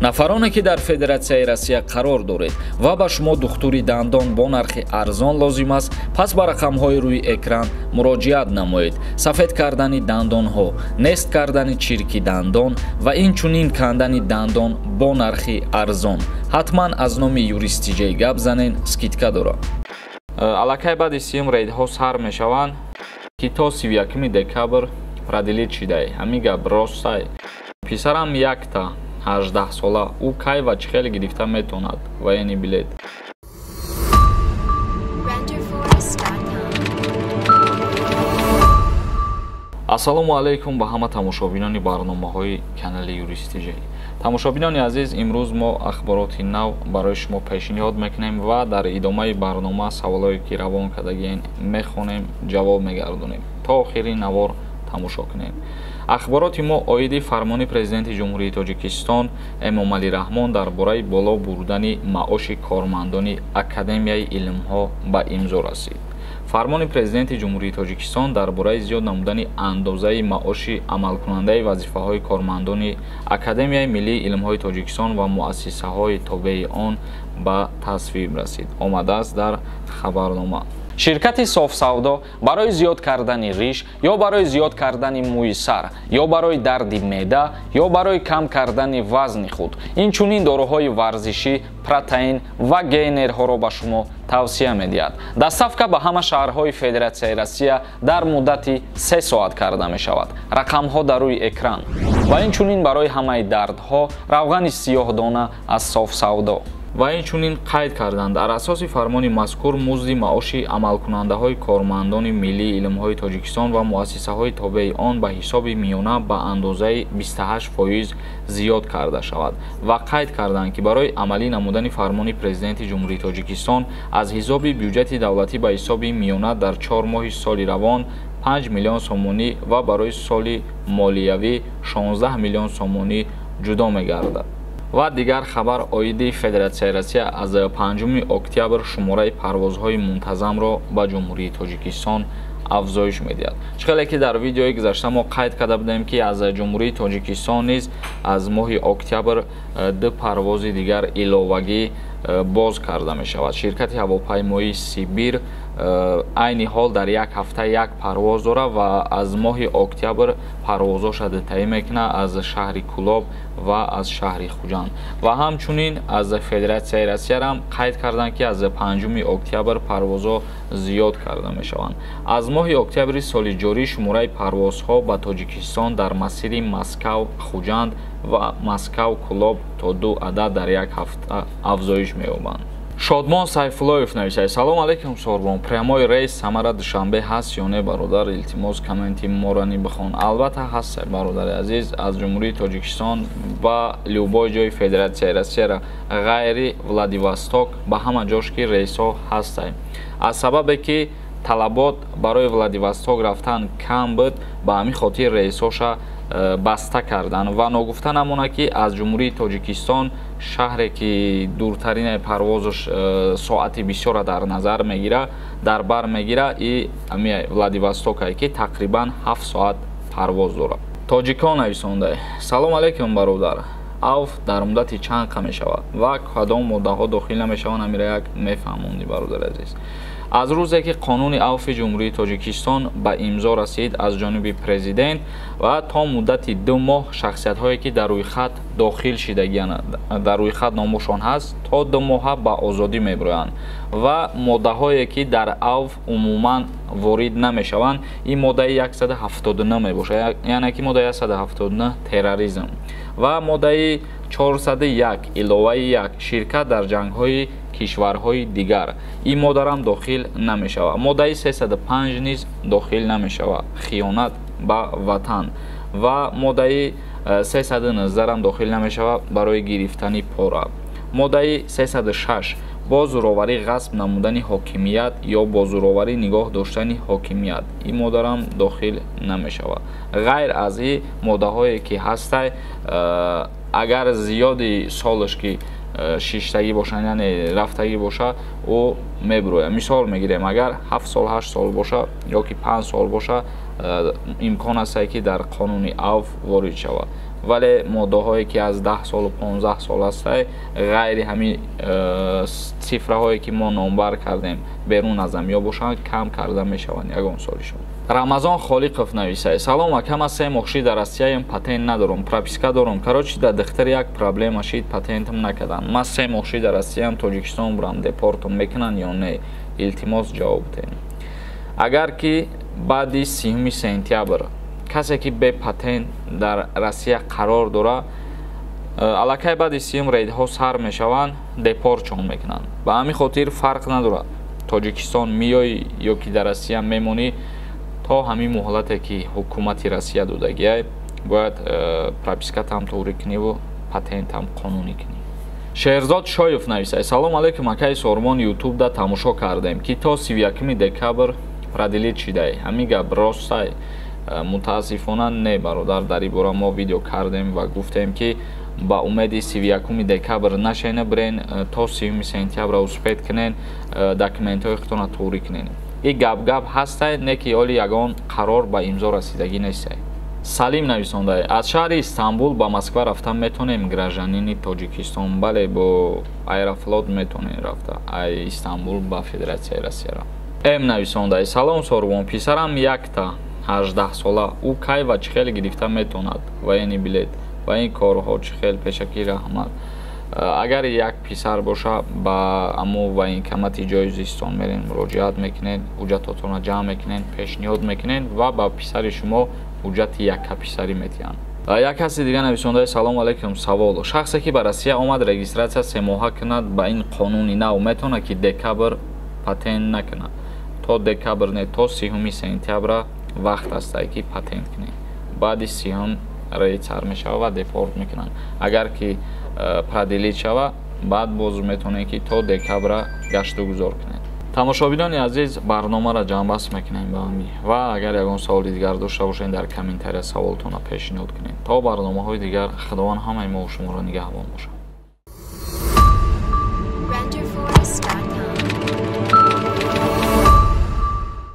Нафароне ки дар Федератсияи Россия қарор доред ва ба шумо духтури дандон бо нархи арзон лозим аст, пас ба рақамҳои рӯи экран муроҷиат намоед. Сафед кардани дандонҳо, нест кардани чирки дандон ва инчунин кандани дандон бо нархи арзон. Ҳатман аз номи Юрист Тиҷей гап занен, скидка дорад. Аллакай баъди сиюм рейдҳо сар мешаванд, ки то 31 декабр продлить шидай. Ҳамин гап ростай. Писарам якта 18 сола, ӯ кай ва чӣ хел гирифта метавонад военный билет? Renderforest.com. Ассалому алайкум ба ҳама тамошобинони барномаҳои канали Юрист Тиҷей. Тамошобинони азиз, имрӯз мо ахбороти нав барои шумо пешниҳод мекунем ва дар идомаи барнома саволое ки равон кардагиен мехонем, ҷавоб мегардонем. То охири навор тамошо кунем. Ахбороти мо оиди фармони президенти Ҷумҳурии Тоҷикистон Эмомалӣ Раҳмон дар бораи боло бурдани маоши кормандони Академияи илмҳо ба имзо расид. Фармони президенти Ҷумҳурии Тоҷикистон дар бораи зиёд намудани андозаи маоши амалкунандаи вазифаҳои кормандони Академияи миллии илмҳои Тоҷикистон ва муассисаҳои тобеи он ба тасвиб расид. Омадааст дар хабарнома. Ширкати Софсавдо барои зиёд кардани риш ё барои зиёд кардани мӯи сар ё барои дарди меъда ё барои кам кардани вазни худ, инчунин доруҳои варзишӣ, протеин ва гейнерҳоро ба шумо тавсия медиҳад. Доставка ба ҳама шаҳрҳои Федератсияи Россия дар муддати 3 соат карда мешавад. Рақамҳо дар рӯи экран. Ва инчунин барои ҳамаи дардҳо равғани сиёҳдона аз Софсавдо. Ва инчунин қайд карданд, дар асоси фармони мазкур музди маоши амалкунандаҳои кормандони миллии илмҳои Тоҷикистон ва муассисаҳои тобеи он ба ҳисоби миёна ба андозаи 28% зиёд карда шавад. Ва қайд карданд, ки барои амалӣ намудани фармони президенти Ҷумҳурии Тоҷикистон аз ҳисоби бюҷети давлатӣ ба ҳисоби миёна дар 4 моҳи соли равон 5 миллион сомонӣ ва барои соли молиявӣ 16 миллион сомонӣ ҷудо мегардад. Ва дигар хабар оиди Федератсияи Россия аз 5 октябр шумораи парвозҳои мунтазамро ба Ҷумҳурии Тоҷикистон афзоиш медиҳад. Чӣ хеле ки дар видеои гузашта мо қайд карда будем, ки аз Ҷумҳурии Тоҷикистон низ аз моҳи октябр 2 парвози дигар иловагӣ боз карда мешавад. Ширкати ҳавопаймоии Сибир айни ҳол дар як ҳафта як парвоз дорад ва аз моҳи октябр парвозҳоша таъин мекунад аз шаҳри Кулоб ва аз шаҳри Хуҷанд. Ва ҳамчунин аз Федератсияи Россияам қайд карданд, ки аз 5 октябр парвозҳо зиёд карда мешаванд. Аз моҳи октябри соли ҷорӣ шумораи парвозҳо ба Тоҷикистон дар масири Москав Хуҷанд ва Москав Кулоб то 2 адад дар як ҳафта афзоиш меёбанд. Шодмон Сайфуллоев нависад: Салом алейкум Сорбон, прямой рейс Самара Душанбе ҳаст ё не бародар? Илтимос комменти моро бихон. Албатта ҳаст бародари азиз, аз Ҷумҳурии Тоҷикистон ба любой ҷои Федератсияи Россияра ғайри Владивосток ба ҳама ҷош ки рейсҳо ҳастанд. Аз сабабе ки талабот барои Владивосток рафтан кам буд, ба ҳамин хотир рейсҳоша баста карданд. Ва ногуфта намонад, ки аз Ҷумҳурии Тоҷикистон шаҳре ки дуртарин парвозаш соати бисёра дар назар мегира, дар бар мегира, и Владивостокае ки тақрибан 7 соат парвоз дорад. Тоҷикон нависонда: Салом алейкум бародар, авф дар муддати чанд қа мешавад ва кадом моддаҳо дохил намешаванд? Ҳамира як мефаҳмонди бародари азиз. Аз рӯзе ки қонуни авфи Ҷумҳурии Тоҷикистон ба имзо расид аз ҷониби президент ва то муддати 2 моҳ шахсиятҳое ки дар рӯйхат дохил шидагианд, дар рӯйхат номошон ҳаст, то 2 моҳа ба озодӣ мебироянд ва моддаҳое ки дар авф умуман ворид намешаванд, ин моддаи 179 мебошад, яъне ки моддаи 179 терроризм ва моддаи 401 иловаи 1 ширкат дар ҷангҳои кишварҳои дигар, ин моддарам дохил намешавад. Моддаи 305 низ дохил намешавад, хиёнат ба ватан, ва моддаи 319 дохил намешавад барои гирифтани пора. Моддаи 306 бо зӯроварӣ ғасб намудани ҳокимият ё бо зӯроварӣ нигоҳ доштани ҳокимият, ин моддарам дохил намешавад. Ғайр аз ин моддаҳое ки ҳастай, агар зиёди солаш ки шиштагӣ бошанд, яъне рафтагӣ боша, ӯ мебирояд. Мисол мегирем, агар 7 сол 8 сол боша ё ки 5 сол боша, имкон аст ки дар қонуни авф ворид шавад. Вале моддаҳое ки аз 10 солу 15 сол ҳастай, ғайри ҳамин цифраҳое ки мо номбар кардем, берун аз ҳамиё бошанд, кам карда мешаванд ягон солишон. Рамазон Холиқов нависай: салом ака, ман 3 моҳ шид дар Россияям, патент надорам, прописка дорам. Короче, дар духтар як проблема шид, патентам накардам. Ман 3 моҳ шид дар Россияам, Тоҷикистон бурам, депортам мекунанд ё не? Илтимос, ҷавоб диҳед. Агар ки баъди 30 сентябр касе ки бе патент дар Россия қарор дора, аллакай баъди 30 рейдҳо сар мешаванд, депортшон мекунанд. Ба ҳамин хотир фарқ надорад, Тоҷикистон меоӣ ё ки дар Россия мемонӣ, то ҳамин муҳлате ки ҳукумати Россия додагиай, бояд пропискатам туғрӣ куниву патентам қонунӣ кунӣ. Шерзод Шоев нависад: салом алейкум, акаи Сормон, ютубда тамошо кардем, ки то 31 декабр продлить шидай. Ҳамин гап ростай? Мутаассифона, не, бародар. Дар ин бора мо видео кардем ва гуфтем, ки ба умеди 31 декабр нашена, бирен, то 30 сентябра успеть кунен, документҳои худтона туғрӣ кунен. И гап гап ҳастай, не ки оли ягон қарор ба имзо расидагӣ нестай. Салим нависондай: аз шаҳри Истанбул ба Москва рафта метонем, гражданини Тоҷикистон? Бале, бо Аэрофлот метонем рафта ай Истанбул ба Федератсияи Россияра. М нависондай: салом, Сорбон, писарам якта 18 сола, ӯ кай ва чӣ хел гирифта метавонад военный билет ва ин корҳо чӣ хел? Пешакӣ раҳмат. Агар як писар боша, ба аму военкомати ҷои зистон мерен, муроҷиат мекунед, ҳуҷҷатотонро ҷамъ мекунед, пешниҳод мекунед ва ба писари шумо ҳуҷҷати яккаписарӣ метиҳанд. Як каси дига нависондаи: салому алайкум, савол: шахсе ки ба Россия омад, регистрация 3 моҳа кунад, ба ин қонуни нав метавонад ки декабр патент накунад? То декабр не, то 30 сентябра вақт ҳастай, ки патент кунед. Баъди 30-ум рейд сар мешавад ва депорт мекунанд. Агар ки продлить шава, баъд боз метавонед, ки то декабра гашту гузор кунед. Тамошобинони азиз, барномаро ҷамъбаст мекунем ба ҳамин ва агар ягон саволи дигар дошта бошед, дар комментария саволтонро пешниҳод кунед. То барномаҳои дигар, Худованд ҳамаи мо шуморо нигаҳбон бошад.